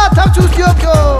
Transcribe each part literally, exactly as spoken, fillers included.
ཐག་ཆུ་ཤོག་ཤོག་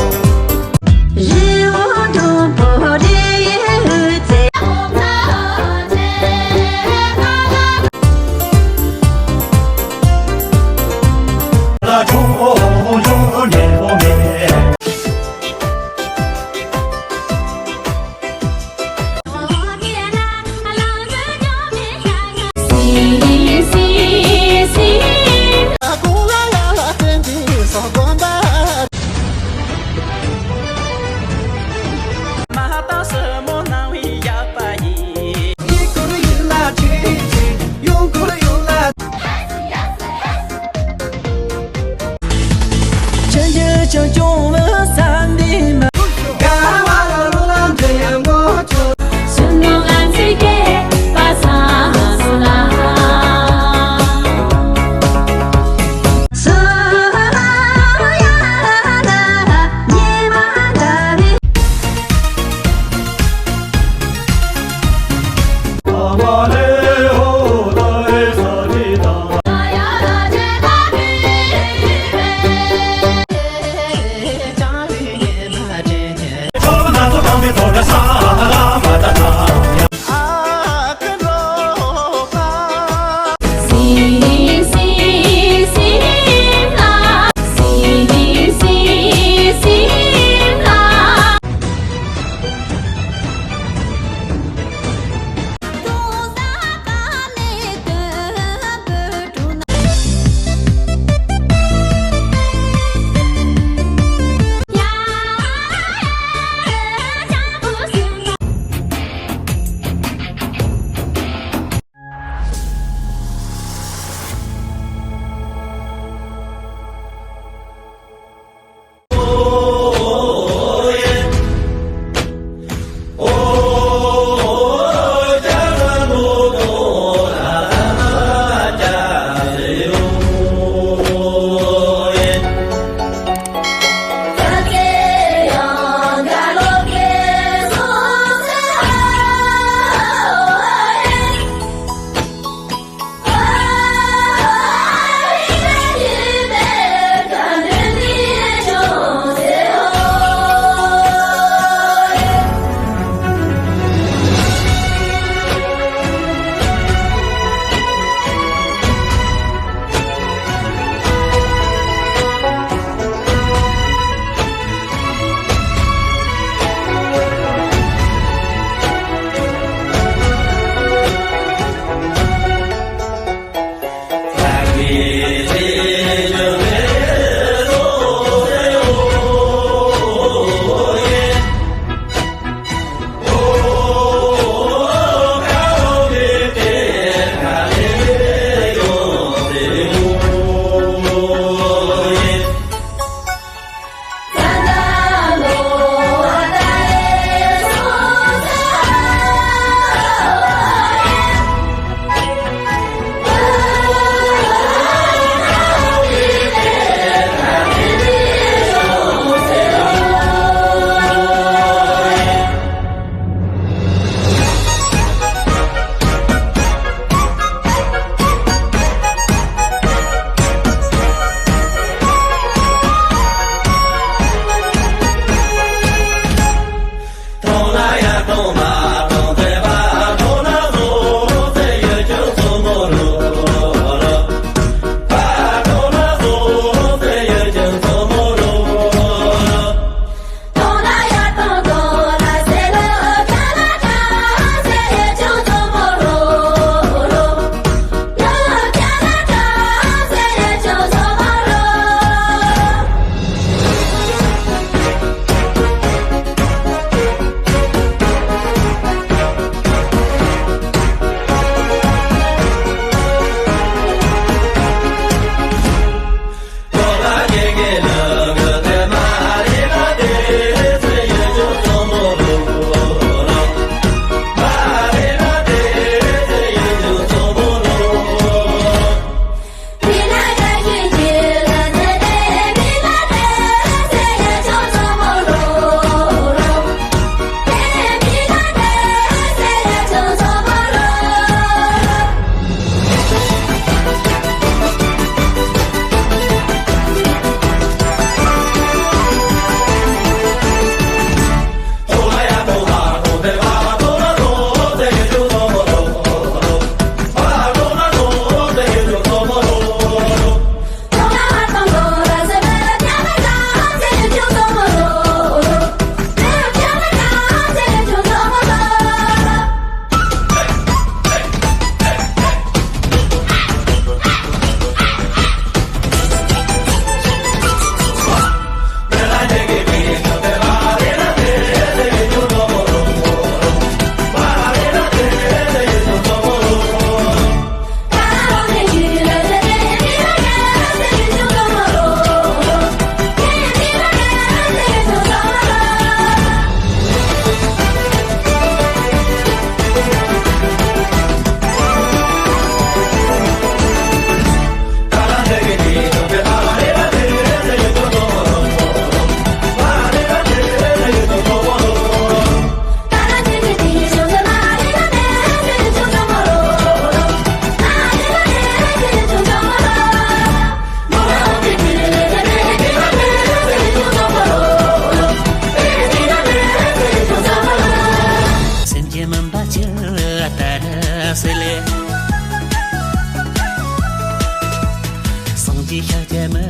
ཤཱཀྱ་མི་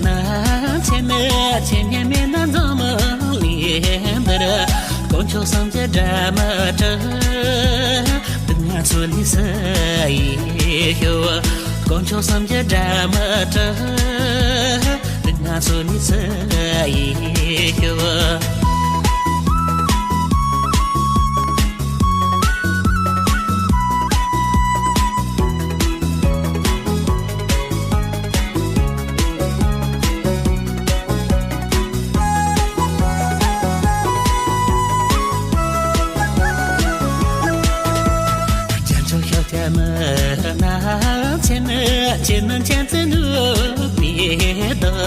ནག་ཚེ་ནི་ཚེ་སྙེད་མེད་ན་འཛམ་གླིང་འདིར། དཀོན་མཆོག་གསུམ་གྱི་སྒྲ་མི་གྲག་སྡུག་བསྔལ་ཚོགས་ལས་སུ་ཡིས་སྐྱོབ། དཀོན་མཆོག་གསུམ་གྱི་སྒྲ་མི་གྲག་སྡུག་བསྔལ་ཚོགས་ལས་སུ་ཡིས་སྐྱོབ། རྒྱལ་མཆོག་ཤཱཀྱ་མི་ནག་ཚེ་ནི་ཚེ་ནི་མཁྱེན་བརྩེ་ནུས་པའི་བདག་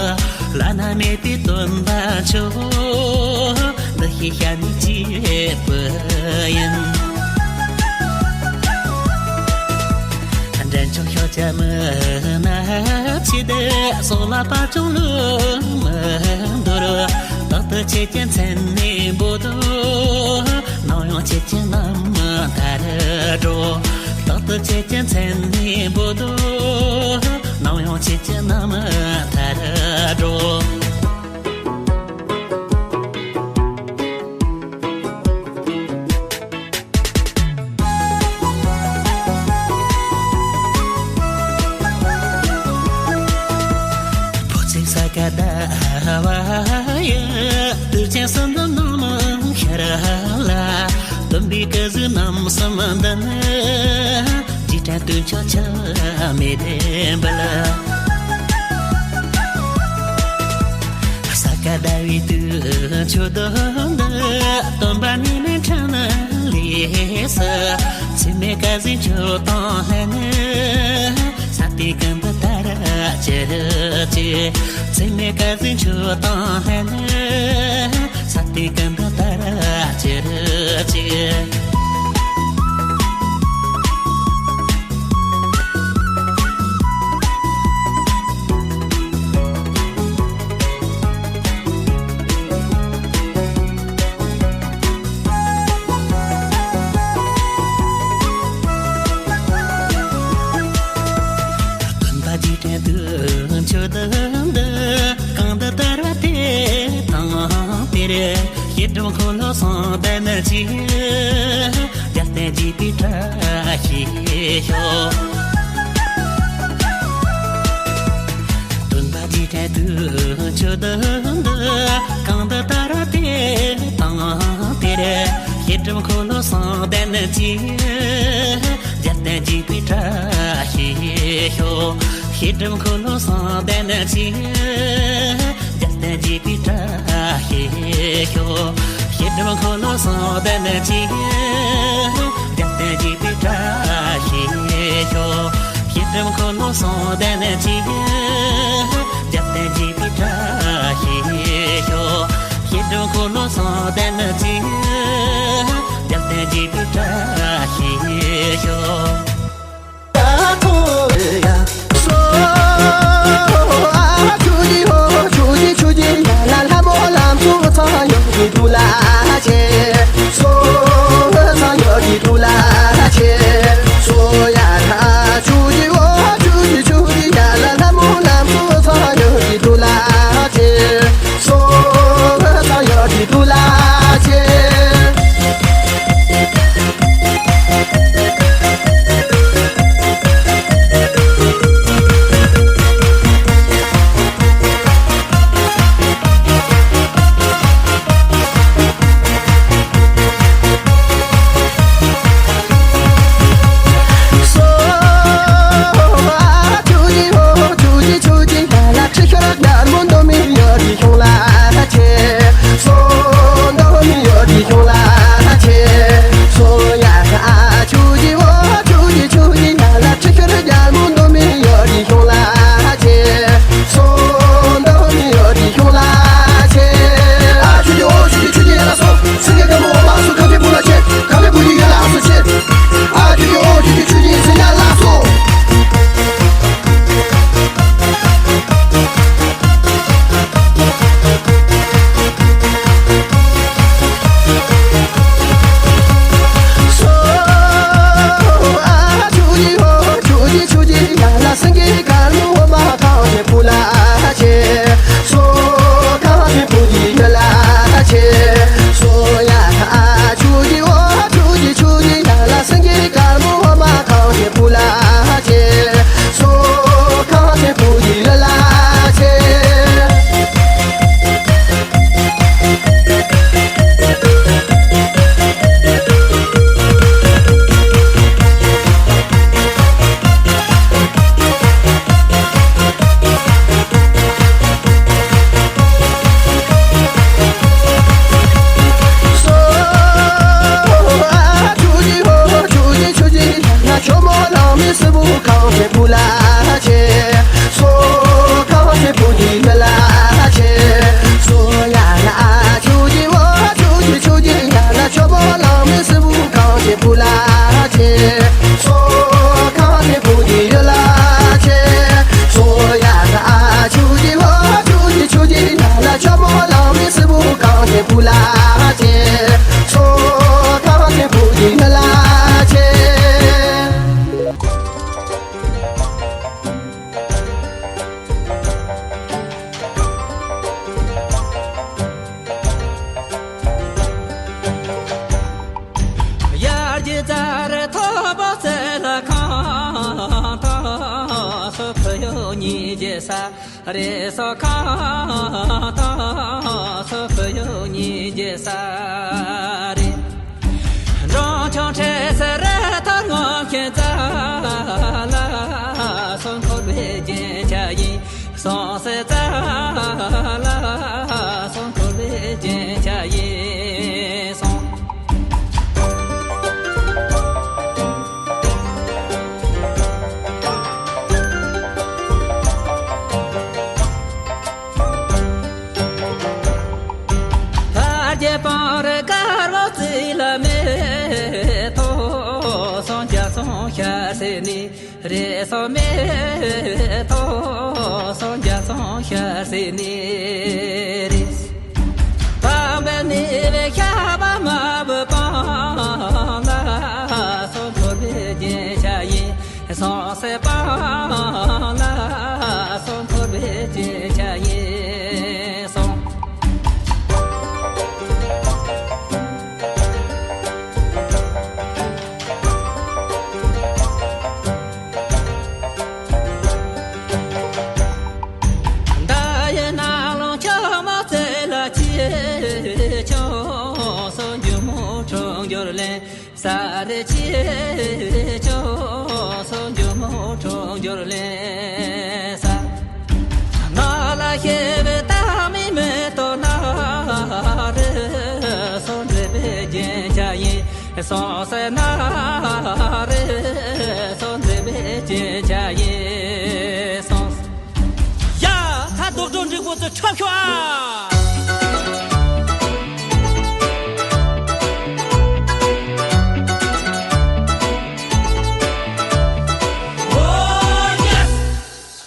བླ་ན་མེད་པའི་སྟོན་པ་མཆོག་འདི་ཞེས་བྱ་ནི་གཅིག་པུ་ཡིན། འདྲེན་མཆོག་ཤཱཀྱ་མི་ནག་ཚེ་འདི་སོགས་ལ་དཔལ་ཆུང་ལུང་མི་འདོར། རྟག་ཏུ་ཁྱེད་ཀྱི་མཚན་ནི་འབོད་དོ། ནམ་ཡང་ཁྱེད་ཀྱི་རྣམ་ཐར་སྒྲོག་རྟག་ཏུ་ཁྱེད་ཀྱི་མཚན་ནི་འབོད་དོ། ནམ་ཡང་ཁྱེད་ཀྱི་རྣམ་ཐར་སྒྲོག་ཕོ་ཚིགས་ས་ག་ཟླ་བ་ཡི། དུས་ཆེན་གསུམ་འདི་ནམ་ཤར་ལ། སྟོན་པའི་སྐུ་གཟུགས་རྣམ་གསུམ་འདི་ནི། རྗེས་དྲན་དུས་མཆོད་ཆུ་མེ་འབུལ། ས་ག་ཟླ་བའི་དུས་མཆོད་འདི། སྟོན་པ་ཉི་མའི་འཕྲིན་ལས་སུ། ཚེ་སྨད་སྐལ་ཟིག་མཆོད་དང་ལྷན་ནི། ས་སྟེང་ཀུན་ཏུ་དར་ཅིག་ཚེ་སྨད་སྐལ་ཟིག་མཆོད་དང་ལྷན་ནི། ས་སྟེང་ཀུན་ཏུ་དར་ཅིག་སྟོན་པ་རྗེས་དྲན་དུས་མཆོད་འདི། གང་དུ་དར་བ་དེ་དང་དེར། ཤེལ་སྒྲོམ་འཁོར་ལོ་གསུམ་ལྡན་གྱི། རྒྱལ་བསྟན་རྒྱས་པའི་བཀྲ་ཤིས་ཤོག་སྟོན་པ་རྗེས་དྲན་དུས་མཆོད་འདི། གང་དུ་དར་བ་དེ་དང་དེར། ཤེལ་སྒྲོམ་འཁོར་ལོ་གསུམ་ལྡན་གྱི། རྒྱལ་བསྟན་རྒྱས་པའི་བཀྲ་ཤིས་ཤོག་ཤེལ་སྒྲོམ་འཁོར་ལོ་གསུམ་ལྡན་གྱི། རྒྱལ་བསྟན་རྒྱས་པའི་བཀྲ་ཤིས་ཤོག་ཤེལ་སྒྲོམ་འཁོར་ལོ་གསུམ་ལྡན་གྱི། རྒྱལ་བསྟན་རྒྱས་པའི་བཀྲ་ཤིས་ཤོག་ཤེལ་སྒྲོམ་འཁོར་ལོ་གསུམ་ལྡན་གྱི། རྒྱལ་བསྟན་རྒྱས་པའི་བཀྲ་ཤིས་ཤོག་ཤེལ་སྒྲོམ་འཁོར་ལོ་གསུམ་ལྡན་གྱི། རྒྱལ་བསྟན་རྒྱས་པའི་བཀྲ་ཤིས་ཤོག་བུ་ལ་ཆེ། ཚོ་ཐོག་ཆེ་བུ་ཡིན་ལ་ཆེ། ཡར་གྱི་རྩར་ཐོག་པོ་རྩེ་ལ་ཁང་ཐོག་སོ་ཕུ་ཡོ་ཉིས་ཀྱི་ས། རེ་སོ་ཁ་ཐ་སོ་ཕུ་ཡུ་ཉིས་ཀྱི་ས་རེ། འབྲོང་ཆུང་ཁྲེ་སེ་རེ་ཐོར་ངོ་ཁྱེད་ཙ་ལ་སོ་འཁོར་བའི་རྒྱན་ཆ་ཡིན། སོང་སེ་ཙ་ལ་སོ་འཁོར་བའི་རྒྱན་ཆ་ཡིན་སོང་། ཐར་རྒྱས་སྤང་རི་དཀར་པོ་རྩི་ལ་མེ་ཐོ་སོང་རྒྱ་སོང་ཤ་སེ་ནི། རེ་སོ་མེ་ཐོ་སོ་རྒྱ་སོང་ཤ་སེ་ནི་རེ། པ་བེ་ནི་བེ་ཤ་བ་མ་བུ་པང་ལ་སོ་འཁོར་བའི་རྒྱན་ཆ་ཡིན། སོང་སེ་པང་ལ་སོ་འཁོར་བའི་རྒྱན་ཆ་ཡིན་སོང་། ཟླ་ཡི་ནང་ལོང་ཆུ་མོ་རྩེ་ལ་ཆེ། ཆུ་སོ་འགྱུར་མོ་ཁྲོ་འགྱུར་ལེན། ས་རེ་ཆེ་ཆོ་སོ་འགྱུར་མོ་ཁྲོ་འགྱུར་ལེ་ས། ང་ལ་ཤེས་པའི་ཏང་མི་མེ་ཏོ་ན་རེ་སོ་འདྲེ་པའི་རྒྱན་ཆ་ཡིན། སོང་སེ་ན་རེ་སོ་འདྲེ་པའི་རྒྱན་ཆ་ཡིན་སོང་། ཡ། ད་རྡོག་རྡོག་འགྲིག་པོ་ཚོ་ཁྲབ་ཤོག་ཨ།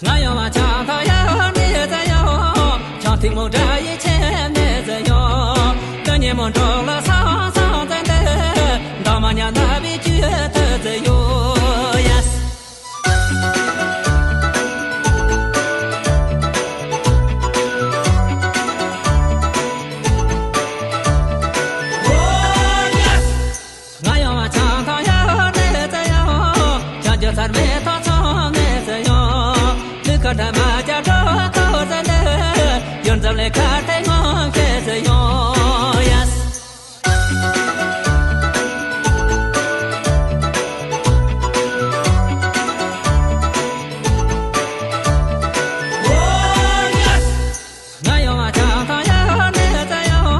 ང་ཡང་བ་ཆང་ཐང་ཡང་མེད་ཟེར་ཡང་། ཆང་ཐིག་མོ་འདྲ་ཡི་ཆེན་མེད་ཟེར་ཡང་། ཀ་ཉེ་མོ་འགྲོགས་ལ་སང་སང་ཙན་ཏེ། འདང་མ་ཉ་ན་བི་ཅུ་ཏུ་ཟེར་ཡོ། ཡེས། ང་ཡང་ཆང་ཐང་ཡང་ནས་ཙ་ཡང་། ཆང་རྒྱུ་ཚར་མེད་ཐོག་ཚང་ནས་ཙ་ཡང་། ལུས་ཁ་འདྲ་མ་བྱ་འགྲོ་ཐོག་ཙ་ནས། ཡོན་འཛམ་ལས་ཁ་ཐེ་ངོ་ཤེས་ཙ་ཡང་། ཡེས། ང་ཡང་ཆང་ཐང་ཡང་ནས་ཙ་ཡང་།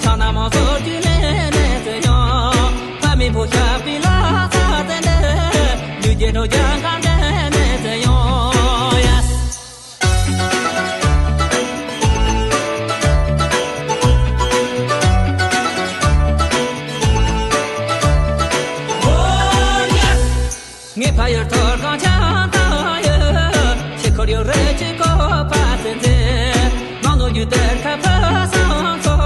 ཆང་ན་མོ་སོ་རྒྱུ་ལེ་ནས་ཙ་ཡང་། ཕ་མི་བུ་ཤ་པི་ལ་ཚ་ཙ་ནས། ལུས་རྒྱལ་འགྲོ་རྒྱ་གང་འདྲ་ནས་ཙ་ཡང་། ཡེས། ངའི་ཕ་ཡུལ་ཐོར་གང་ཆང་ཐང་ཡོད། ཁྱེད་ཁོར་ཡུག་རེ་ཅིག་གོ་ཕ་ཚེ་མཛེས། ནང་ལོ་རྒྱུ་དེར་ཁ་ཕ་སང་ཚོ།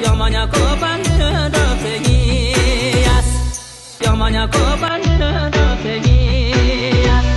ཡང་མ་ཉ་གོ་པ་འདི་འདྲ་ཚེ་ཡིན། ཡེས། ཡང་མ་ཉ་གོ་པ་འདི་འདྲ་ཚེ་ཡིན། ཡེས།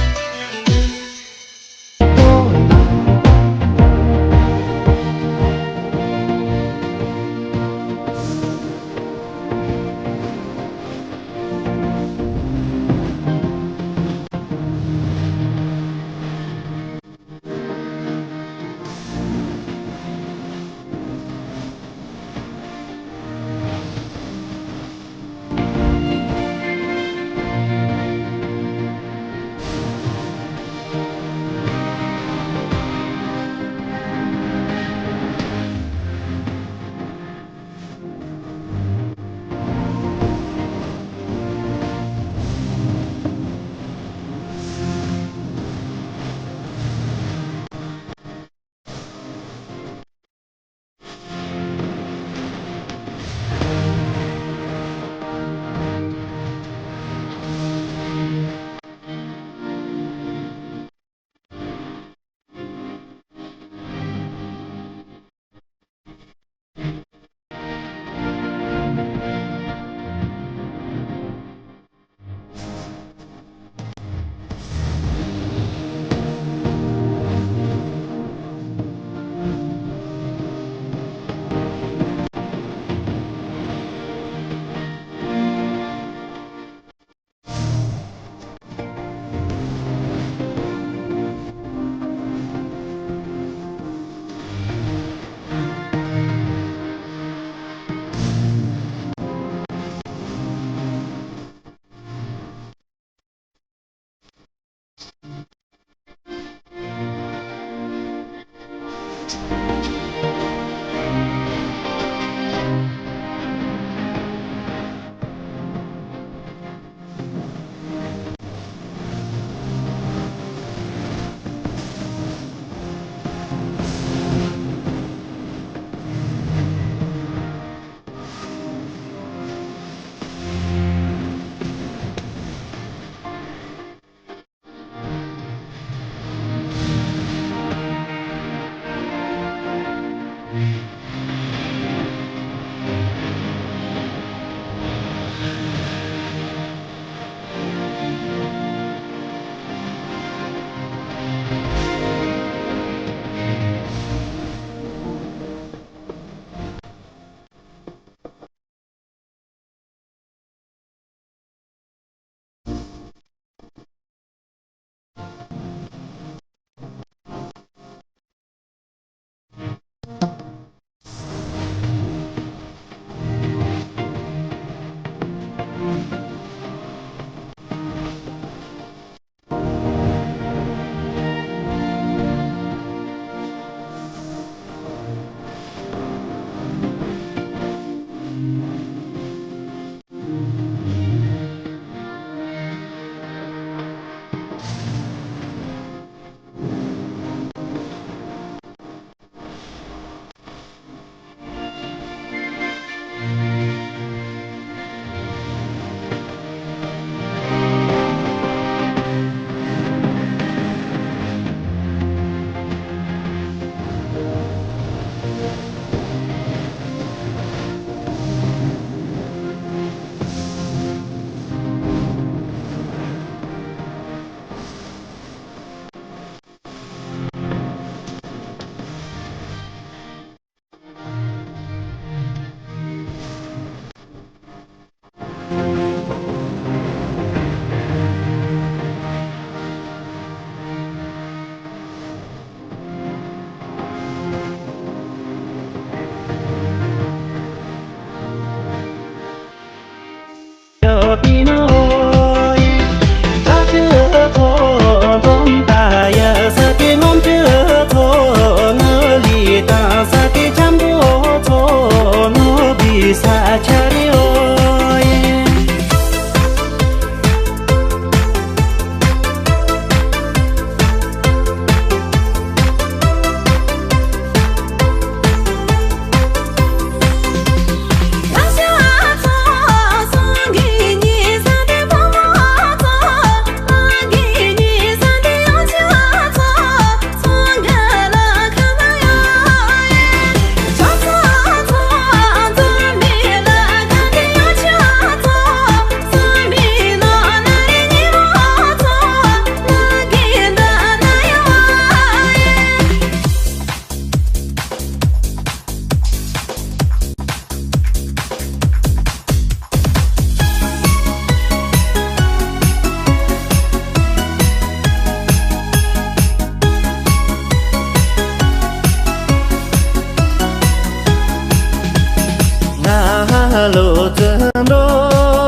ང་ལོ་ཙཱ་འགྲོ་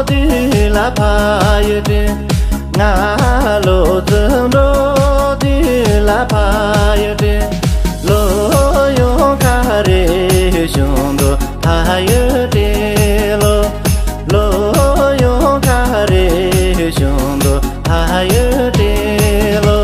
དུས་ལ་ཕ་ཡུལ་དྲན། ང་ལོ་ཙཱ་འགྲོ་དུས་ལ་ཕ་ཡུལ་དྲན། ལོ་ཡོང་ཁ་རེ་གཞུང་དུ་ཕ་ཡུལ་དྲན་ལོ། ལོ་ཡོང་ཁ་རེ་གཞུང་དུ་ཕ་ཡུལ་དྲན་ལོ།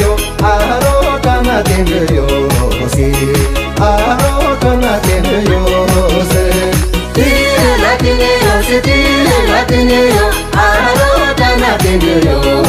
ཡོད། ཨ་རོ་ཀ་ན་དེ་འདྲ་ཡོད་སི། ཨ་རོ་ཀ་ན་དེ་འདྲ་ཡོད་སི། དེ་ལ་དེ་ནས་ཡོད་སི། དེ་ལ་དེ་ནས་ཡོད། ཨ་རོ་ཀ་ན་དེ་འདྲ་ཡོད།